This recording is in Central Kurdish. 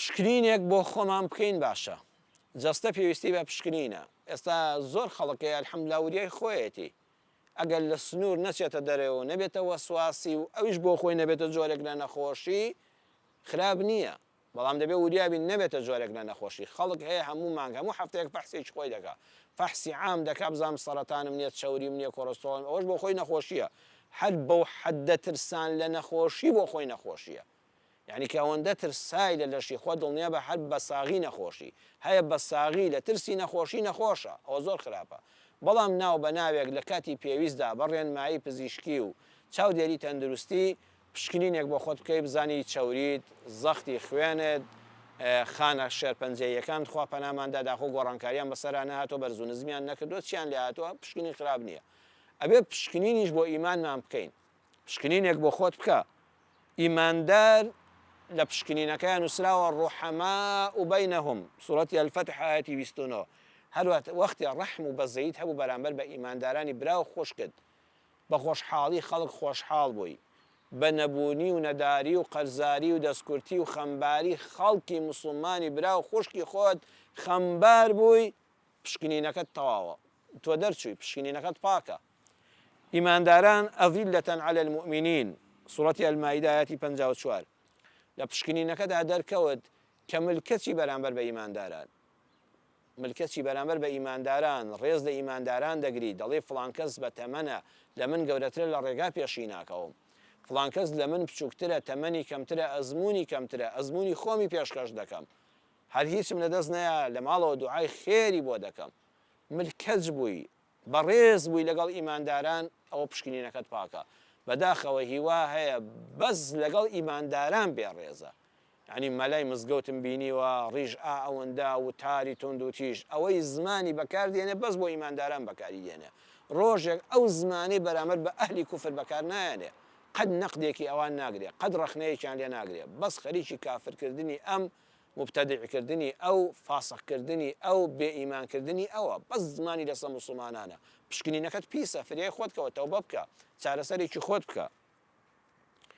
پشکنینێک بۆ خۆمان بکەین باشە. جەستە پێویستی بە پشکنینە. ئێستا زۆر خەڵک هەیە الحمدللە وریای خۆیەتی. ئەگەر لە سنوور نەچێتە دەرێ و نەبێتە وەسواسی و ئەویش بۆ خۆی نەبێتە جۆرێک لە نەخۆشی خراپ نییە. بەڵام دەبێ وریا بین نەبێتە جۆرێک لە نەخۆشی. خەڵک هەیە هەموو مانگ هەموو هەفتەیەک فەحسێکی خۆی دەکا. فەحسی عام دەکا بزانم سەرەتانم نییە، چەوریم نییە، کۆڕسترۆڵم ئەوەش بۆ خۆی نەخۆشییە. هەر بەو حەددە ترسان لە نەخۆشی بۆ خۆی نەخۆشییە. یانی کە ئەوەندە ترسای لە لەشی خۆت دڵنیابە هەر بە ساغی نەخۆشی هەیە بە ساغی لە ترسی نەخۆشی نەخۆشە ئەوە زۆر خراپە بەڵام ناو بە ناوێک لە کاتی پێویستدا بە ڕێنمایی پزیشکی و چاودێری تەندروستی پشکنینێک بۆ خۆت بکەی بزانی چەوریت زەختی خوێنت خانە شێرپەنجەییەکانت خوا پەنامان دا داخۆ گۆڕانکاریان بەسەرا نەهاتوە بەرز و نزمیان نەکردوە چیان لێ هاتوە پشکنین خراپ نیە ئەبێ پشکنینیش بۆ ئیمانمان بکەین پشکنینێک بۆ خۆت بکە ئیماندار لە پشکنینەکەیا نووسراوە رحماء بینهم سورەتی الفتح ئایەتی 29 هەروەت وەختێ ڕەحم و بەزەیت هەبوو بەرامبەر بە ئیماندارانی برا و خوشکت بە خۆشحاڵی خەڵک خۆشحاڵ بووی بە نەبوونی و نەداری و قەرزاری و دەستکورتی و خەمباری خەڵکی موسڵمانی برا و خوشکی خۆت خەمبار بووی پشکنینەکەت تەواوە تۆ دەرچووی پشکنینەکەت پاکە ئیمانداران اذلە علی المومنین، سورەتی المائدە ئایەتی 54، لە پشکنینەکەدا دەرکەوت کە ملکەچی بەرامبەر بە ئیمانداران ملکەچی بەرامبەر بە ئیمانداران ڕێز لە ئیمانداران دەگری دەڵێی فڵان کەس بە تەمەنە لە من گەورەترە لە ڕێگا پێشی ناکەوم فڵان کەس لە من بچوکترە تەمەنی کەمترە ئەزموونی کەمترە ئەزموونی خۆمی پێشکەش دەکەم هەر هیچم لە دەست نەیا لە ماڵەوە دوعای خێری بۆ دەکەم ملکەچ بووی بەڕێز بووی لەگەڵ ئیمانداران ئەوە پشکنینەکەت پاکە بەداخەوە هیوا هەیە بەس لەگەڵ ئیمانداران بێ ڕێزە یانی مەلای مزگەوتم بینیوە ڕیش ئا ئەوەندە وتاری توند و تیژ ئەوەی زمانی بەکار دێنێ بەس بۆ ئیمانداران بەکاری دێنێ ڕۆژێک ئەو زمانەی بەرامبەر بە ئەهلی کوفر بەکار نایەنێ قەت نەقدێکی ئەوان ناگرێ قەت ڕەخنەیەکیان لێ ناگرێ بەس خەریکی کافرکردنی ئەم موبتەدیع کردنی ئەو، فاسق کردنی ئەو، بێ ئیمان کردنی ئەوە، بەس زمانی لەسەر موسڵمانانە، پشکنینەکەت پیسە، فریای خۆت کەوە، تەوبە بکە، چارەسەرێکی خۆت بکە.